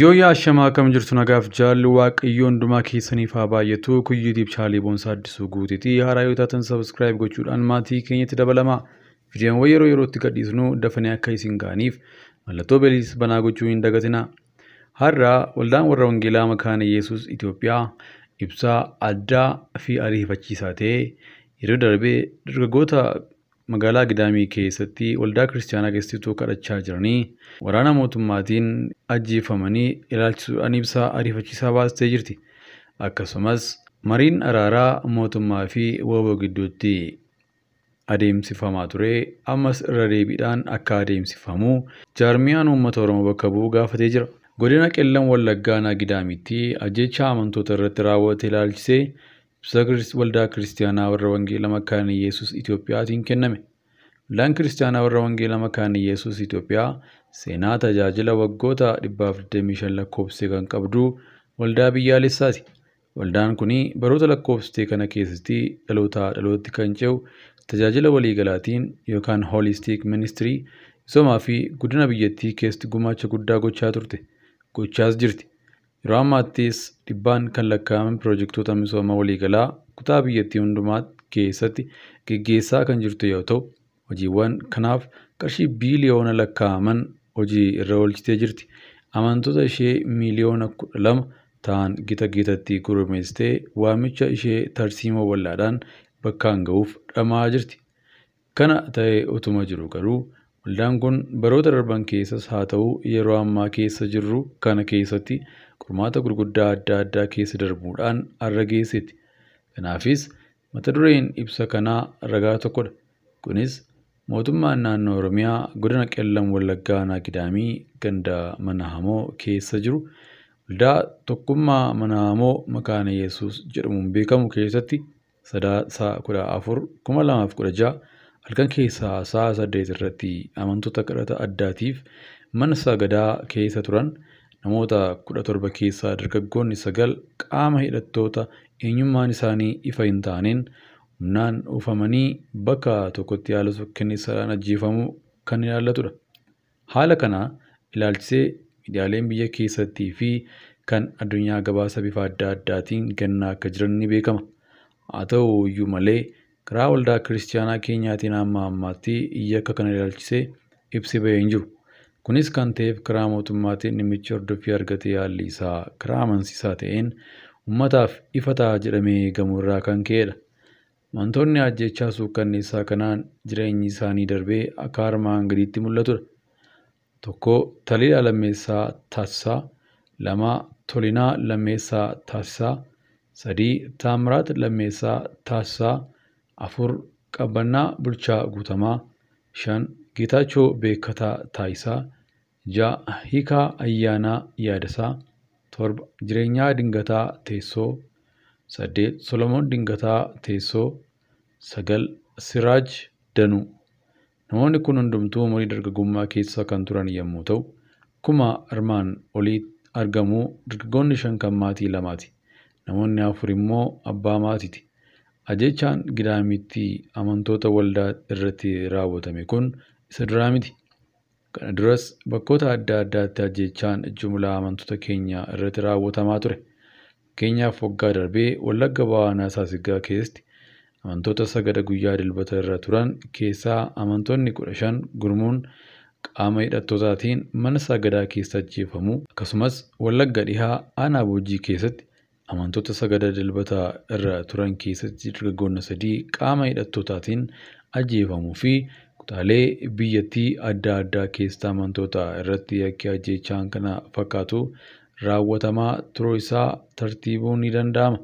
Yoo yaashamaa akkam jirtu nagaaf jaalli waaqayyoo hundumaa keessaniif haa baay'atu. Kun YouTube channelii Boonsaa Addisuu Guuteetii haaraa yoo taatan subscribe gochuudhaan maatii keenyatti dabalamaa. Viidiyoowwan yeroo yerootti gadhiisnu dafanii akka isin ga'aniif mallattoo beeliis banaa gochuu hin dagatinaa. Har'a waldaan warra Wangeelaa Makaana Yesuus Itoophiyaa ibsaa addaa fi ariifachiisaa ta'e yeroo darbee dargaggoota magaalaa Gidaamii keessatti waldaa kiristaanaa keessatti kadhachaa jiranii waraana mootummaatiin ajjeefamanii ilaalchisuudhaan ibsaa ariifachiisaa baastee jirti. Akkasumas mariin araaraa mootummaa fi WBO gidduutti adeemsifamaa ture ammas irra deebiidhaan akka adeemsifamu jaarmiyaan uummata Oromoo bakka bu'u gaafatee jira. Godina Qellam Wallaggaa Aanaa Gidaamitti ajjeechaa amantoota irratti raawwate ilaalchisee ibsa waldaa kiristaanaa warra Wangeelaa Makaana Yesuus Itoophiyaatiin kenname. Waldaan kiristaanaa warra Wangeelaa Makaana Yesuus Itoophiyaa seenaa tajaajila waggoota 125 lakkoofsee kan qabdu waldaa biyyaalessaati. Waldaan kun baroota lakkoofsitee kana keessatti dhalootaa dhalootatti kan ce'u tajaajila waliigalaatiin yookaan holistic ministry misoomaa fi guddina biyyattii keessatti gumaacha guddaa gochaa turte. Gochaas jirti. Yeroo ammaattis dhibbaan kan lakkaa'aman piroojektota misooma waliigalaa kutaa biyyattii hundumaa keessatti geggeessaa kan jirtu yoo ta'u, hojiiwwan kanaaf qarshii biiliyoona lakkaa'aman hojii irra oolchitee jirti. Amantoota ishee miiliyoona 12 ta'an gita gitatti gurmeessitee waamicha ishee tarsiimoo bal'aadhaan bakkaan ga'uuf dhama'aa jirti. Kana ta'ee utuma jiru garuu waldaan kun baroota darban keessas haa ta'u yeroo ammaa keessa jirru kana keessatti qormaata gurguddaa adda addaa keessa darbuudhaan har'a geessetti. Kanaafis mata dureen ibsa kanaa ragaa tokkodha. Kunis mootummaan naannoo Oromiyaa godina Qellam Wallaggaa Aanaa Gidaamii ganda Mana Hamoo keessa jiru waldaa tokkummaa Mana Hamoo Makaana Yesuus jedhamuun beekamu keessatti Sadaasa 14 2016 halkan keessaa sa'a 8 irratti amantoota kadhata addaatiif mana sagadaa keessa turan namoota 17 keessaa dargaggoonni 9 qaama hidhattoota eenyummaan isaanii ifa hin taaneen humnaan oofamanii bakka tokkotti haala sukkanneessaadhaan ajjeefamuu kan ilaallatudha. Haala kana ilaalchisee miidiyaaleen biyya keessattii fi kan addunyaa gabaasa bifa adda addaatiin kennaa akka jiran ni beekama. Haa ta'u iyyuu malee karaa waldaa kiristaanaa keenyaatiin hamma ammaatti yakka kana ilaalchisee ibsi bahee hin jiru. Kunis kan ta'eef karaa mootummaatiin dhimmichi hordoffii argatee haalli isaa karaa amansiisaa ta'een uummataaf ifa ta'a jedhamee eegamu irraa kan ka'edha. Amantoonni ajjeechaa suukkanneessaa kanaan jireenyi isaanii darbee akka armaan gadiitti mul'atudha. 1. Taliilaa Lammeessaa Taasisaa 2. Tolinaa Lammeessaa Taasisaa 3. Taamiraat Lammeessaa Taasisaa 4. Qabbannaa Bulchaa Guutamaa 5. Geetaachoo Beekkataa Taayisaa 6. Hiikaa Ayyaanaa Yaadasaa 7. Jireenyaa Dingataa Teessoo 8. Solomoon Dingataa Teessoo 9. Siraaj Danuu. Namoonni kun hundumtuu umurii dargaggummaa keessa kan turan yommuu ta'u, akkuma armaan olii argamu dargaggoonni 5 kan maatii lamaati. Namoonni 4 immoo abbaa maatiiti. Ajjeechaan Gidaamitti amantoota waldaa irratti raawwatame kun isa duraa miti. Kana duras bakkoota adda addaatti ajjeechaan jumlaa amantoota keenya irratti raawwatamaa ture. Fakkeenyaaf waggaa darbee Wallagga Bahaa Aanaa Saasiggaa keessatti amantoota sagada guyyaa dilbata irra turan keessaa amantoonni 15 gurmuun qaama hidhattootaatiin mana sagadaa keessa ajjeefamuu akkasumas Wallagga Dhihaa Aanaa Boojii keessatti amantoota sagada dilbata irra turan keessatti dargaggoonni 3 qaama hidhattootaatiin ajjeefamuu fi kutaalee biyyattii adda addaa keessatti amantoota irratti yakki ajjeechaan kana fakkaatu raawwatamaa turuu isaa tartiibuun ni danda'ama.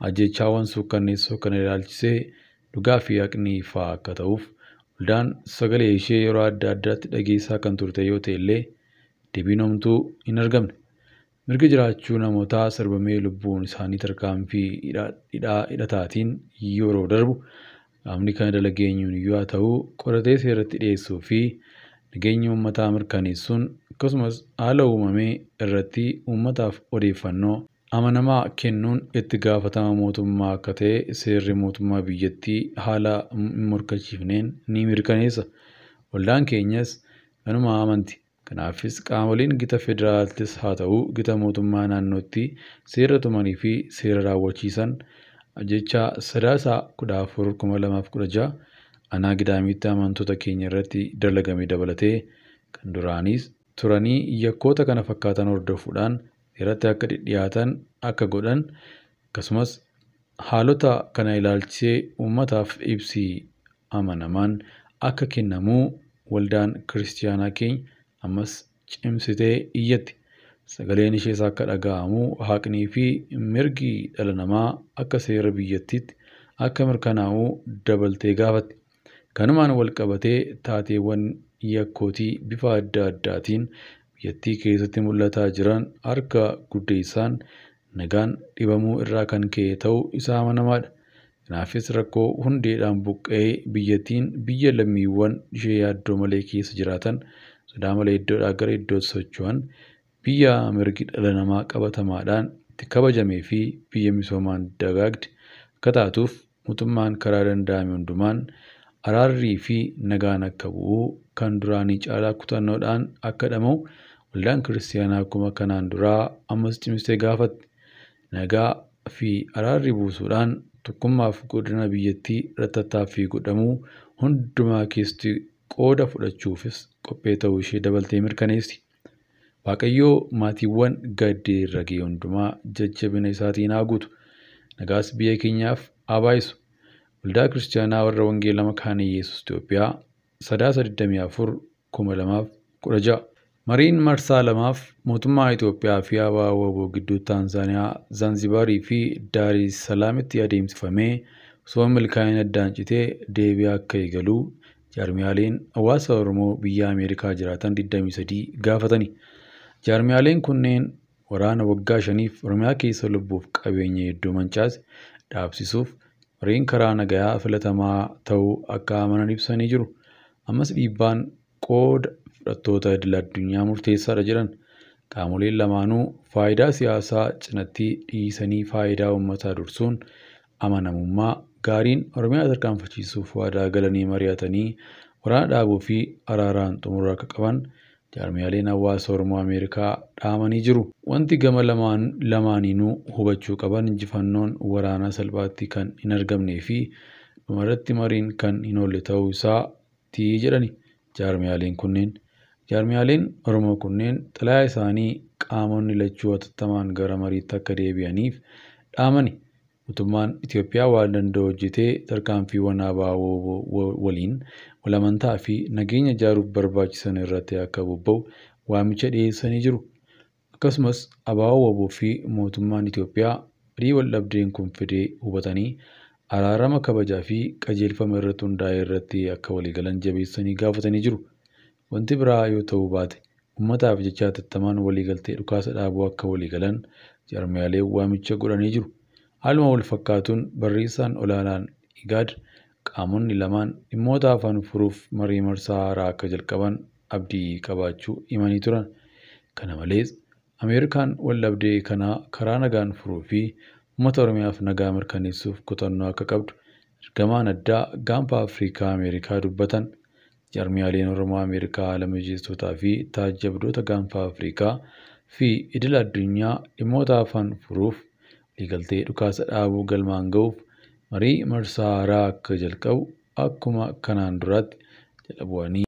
Ajjeechaawwan suukkanneessoo kana ilaalchisee dhugaa fi haqni ifaa akka ta'uuf waldaan sagalee ishee yeroo adda addaatti dhageessaa kan turte yoo ta'e illee deebiin homtuu hin argamne. Mirgi jiraachuu namootaa sarbamee lubbuun isaanii tarkaanfii hidhataatiin yeroo darbu qaamni kana dalagee eenyuun iyyuu haa ta'u qoratee seeratti dhiyeessuu fi nageenya uummataa mirkaneessuun akkasumas haala uumamee irratti uummataaf odeeffannoo amanamaa kennuun itti gaafatama mootummaa akka ta'e seerri mootummaa biyyattii haala hin morkachiifneen ni mirkaneessa. Waldaan keenyas kanuma amanti. Kanaafis qaamoleen gita federaalaattis haa ta'u gita mootummaa naannootti seera tumanii fi seera raawwachiisan jecha Sadaasa 14/2016 aanaa Gidaamitti amantoota keenya irratti dalagame dabalatee kan duraanis turanii yakkoota kana fakkaatan hordofuudhaan seeratti akka dhiyaatan akka godhan akkasumas haalota kana ilaalchisee uummataaf ibsi amanamaan akka kennamu waldaan kiristiyaanaa keenya ammas cimsitee iyyatti. Sagaleen ishees akka dhaga'amu haqnii fi mirgi dhala namaa akka seera biyyattiitti akka mirkanaa'u dabaltee gaafatti. Kanumaan wal qabatee taateewwan yakkootii bifa adda addaatiin biyyattii keessatti mul'ataa jiran harka guddeessaan nagaan dhibamuu irraa kan ka'e ta'uu isaa amanamaadha. Kanaafis rakkoo hundeedhaan buqqa'ee biyyattiin biyya lammiiwwan ishee yaaddoo malee keessa jiraatan sodaa malee iddoodhaa gara iddootti socho'an biyya mirgi dhala namaa qabatamaadhaan itti kabajamee fi biyya misoomaan dagaagde akka taatuuf mootummaan karaa danda'ame hundumaan araarrii fi nagaan akka bu'u kan duraanii caalaa kutannoodhaan akka dhama'u waldaan kiristiyaanaa akkuma kanaan duraa ammas cimsitee gaafatti. Nagaa fi araarri buusuudhaan tokkummaaf godina biyyattii irratti tattaaffii godhamuu hundumaa keessatti qooda fudhachuufis qophee ta'uu ishee dabaltee mirkaneessi. Waaqayyoo maatiiwwan gaddee irra ga'e hundumaa jajjabina isaatiin haa guutu. Nagaas biyya keenyaaf haa baay'isu. Waldaa Kiristiyaanaa warra Wangeelaa Makaana Yesuus Itoophiyaa Sadaasa 24/2016. Mariin marsaa lamaaf mootummaa Itoophiyaa fi ABO gidduu Taanzaaniyaa, Zaanzibaarii fi Daar es Salaamitti adeemsifamee osoo milkaa'ina addaan citee deebi'ee akka eegalu jaarmiyaaleen hawaasa Oromoo biyya Ameerikaa jiraatan 23 gaafatani. Jaarmiyaaleen kunneen waraana waggaa shaniif Oromiyaa keessa lubbuuf qabeenya hedduu mancaase dhaabsisuuf mariin karaa nagayaa filatamaa ta'uu akka amanan ibsanii jiru. Ammas dhiibbaan qooda fudhattoota idil addunyaa murteessaadha jedhan. Qaamoleen lamaanuu faayidaa siyaasaa cinatti dhiisanii faayidaa uummataa dursuun amanamummaa gaariin Oromiyaa tarkaanfachiisuuf waadaa galanii mari'atanii waraana dhaabuu fi araaraan xumuruu akka qaban jaarmiyaaleen hawaasa Oromoo Ameerikaa dhaamanii jiru. Wanti gama lamaaniinuu hubachuu qaban injifannoon waraanaa salphaatti kan hin argamnee fi dhumarratti mariin kan hin oolle ta'uu isaati jedhani jaarmiyaaleen kunneen. Jaarmiyaaleen Oromoo kunneen xalayaa isaanii qaamonni lachuu hatattamaan gara mariitti akka deebi'aniif dhaamani. Mootummaan Itoophiyaa waan danda'u hojjetee tarkaanfiiwwan ABO waliin wal amantaa fi nageenya ijaaruuf barbaachisan irratti akka bobba'u waamicha dhiyeessanii jiru. Akkasumas ABO fi mootummaan Itoophiyaa marii wal dhabdeen kun fide hubatanii araarama kabajaa fi qajeelfama irratti hundaa'e irratti akka waliigalan jabeessanii gaafatanii jiru. Wanti biraa yoo ta'uu baate uummataaf jecha hatattamaan waliigaltee dhukaasa dhaabuu akka waliigalan jaarmiyaaleen waamicha godhanii jiru. Haaluma wal fakkaatuun barreessaan olaanaan IGAD qaamonni lamaan dhimmoota hafan furuuf marii marsaa haaraa akka jalqaban abdii qabaachuu himanii turan. Kana malees Ameerikaan wal dhabdee kana karaa nagaan furuu fi uummata Oromiyaaf nagaa mirkaneessuuf kutannoo akka qabdu ergamaan addaa gaanfa Afrikaa Ameerikaa dubbatan. Jaarmiyaaleen Oromoo Ameerikaa haala mijeessitootaa fi taajjabdoota gaanfa Afrikaa fi idil addunyaa dhimmoota hafan furuuf waliigaltee dhukaasa dhaabuu galmaan ga'uuf marii marsaa haaraa akka jalqabu akkuma kanaan duraatti jala bu'anii